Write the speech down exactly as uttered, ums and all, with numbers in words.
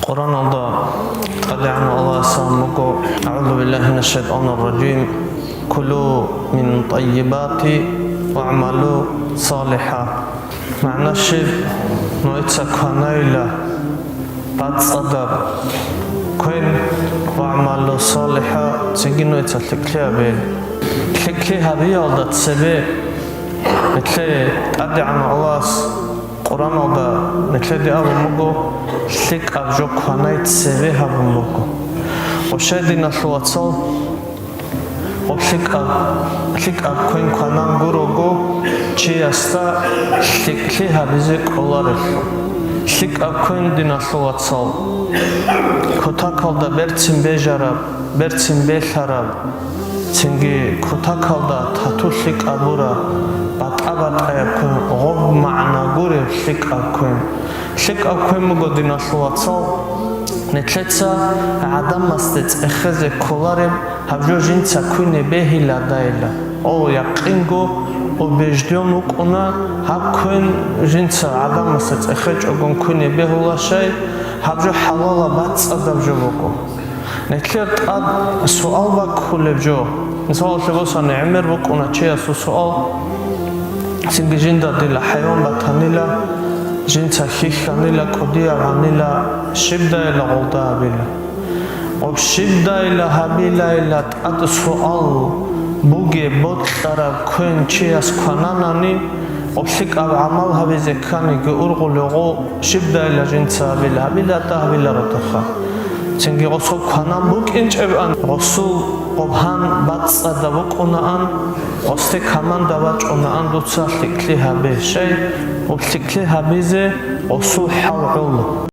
Къураналда ТӀадегӀанав Аллагьас абун буго: «АгӀузу биллагьи минаш шайтӀанир ражим. Кулу мин тӀаййибати вагӀмалу салиха». МагӀна щиб? Нужеца кванайила бацӀцӀадаб квен, вагӀмалу салиха, цинги нужеца лъикӀлъи гьабе. ЛъикӀлъи гьабиялда цебе нилъее ТӀадегӀанав Аллагьас Къураналда нилъеде абун буго: «ЛъикӀаб жо кванай цебе гьабун буго». Ва щай, диналъул вацал, гъоб лъикӀаб, лъикӀаб квен кванан гурого, чиясда лъикӀлъи гьабизе кӀоларелъул. ЛъикӀаб квен, диналъул вацал, кутакалда берцин бежараб, берцин белъараб, цинги кутакалда тату лъикӀаб бура, батӀа-батӀаяб квен, гъоб магӀна гуреб лъикӀаб квен. ЛъикӀаб квен буго, диналъул вацал, нилъеца гӀадамасде цӀехезе кколареб гьаб жо жинца квине бегьиладайила. О, якъинго, убежден вукӀуна, гьаб квен жинца гӀадамасде цӀехечӀогун квине бегьула, щай, гьаб жо хӀалалаб бацӀцӀадаб жо буго. Нилъер тӀад суал баккулеб жо. Мисалалъе босани, гӀемер букӀуна чиясул суал: «Цинги жинда дила хӀайван батанила, жинца хьихьанила, кӀудияб гьанила, щибдайила гъолда гьабила?» Гъоб щибдайила гьабилайила тӀад суал бугеб бокьараб квен чияс квананани, гъоб лъикӀаб гӀамал гьабизе кканиги ургъулего, щибдайила жинца гьабила, гьабила, тӀад гьабиларо тоха. Цинги гъосул кванан букӀинчӀебан, гъосул гъоб гьан бацӀцӀадаб букӀунаан, гъосде команда бачӀунаан: «Дуца лъикӀлъи гьабе», щай, гъоб лъикӀлъи гьабизе гъосул хӀал гӀоло.